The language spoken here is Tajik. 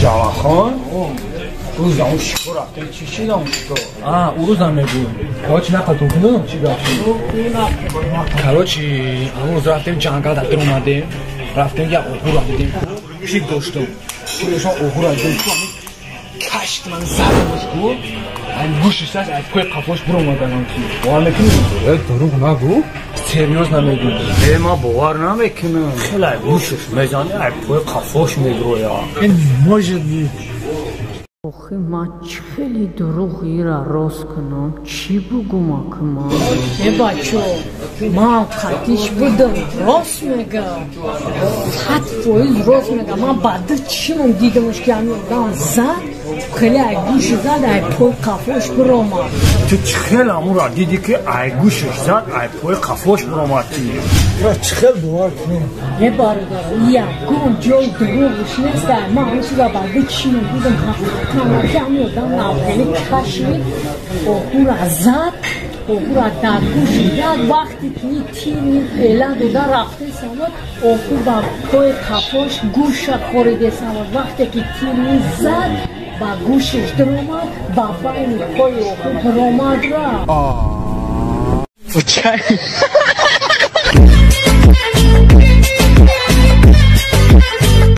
Ҷавахон? Рӯз он шикор рафтем, чӣ шид он шикор? А, ӯ рӯзам мегӯ. Короче, нақлтон кунам, чӣ гап шуд? Короче, он рӯз рафтем ҷангал, дар омадем, рафтем як оҳура дидем, чӣ доштам. Чӣ доштам, оҳура дидем. Кашт ман задамаш ку, ай гӯшиш аст, ай пои қафош биромаданам ки. Бовар мекунӣ? Э, дурӯғ нагӯ. Серьёзно мегӯ. Э, ман бовар намекунам. Хеле ай гӯшиш мезани, ай пои қафош мегӯя. Э, может быть. Охи, ман чӣ хеле дурӯғ ира рост кунам? Чӣ бугум акма? Э, бачо, ман қатиш будам, рост мегам, 100% рост мегам. Ман ба ду чимам дидамш, ки ҳамин одам зад, хеле ай гӯши зад, ай пои қафош биромад. Ту чӣ хел амура дидӣ, ки ай гӯшиш зад, ай пои қафош биромад ти? Чӣ хел бовар кунем? Е, бародар, ягон ҷои дурӯғш нест. Ман ҳамин чиза ба ду чимам дидам, ҳақиқатан ки ҳамин одам навхеле кашид, оҳура зад, оҳура дар гӯши зад. Вақте ки тири эла дода рафтесамад, оҳу ба пои қафош гӯша хоридесамад. Вақте ки тири зад, ба гӯшиш диромад, ба байни пои оҳу биромад рафт. Чай.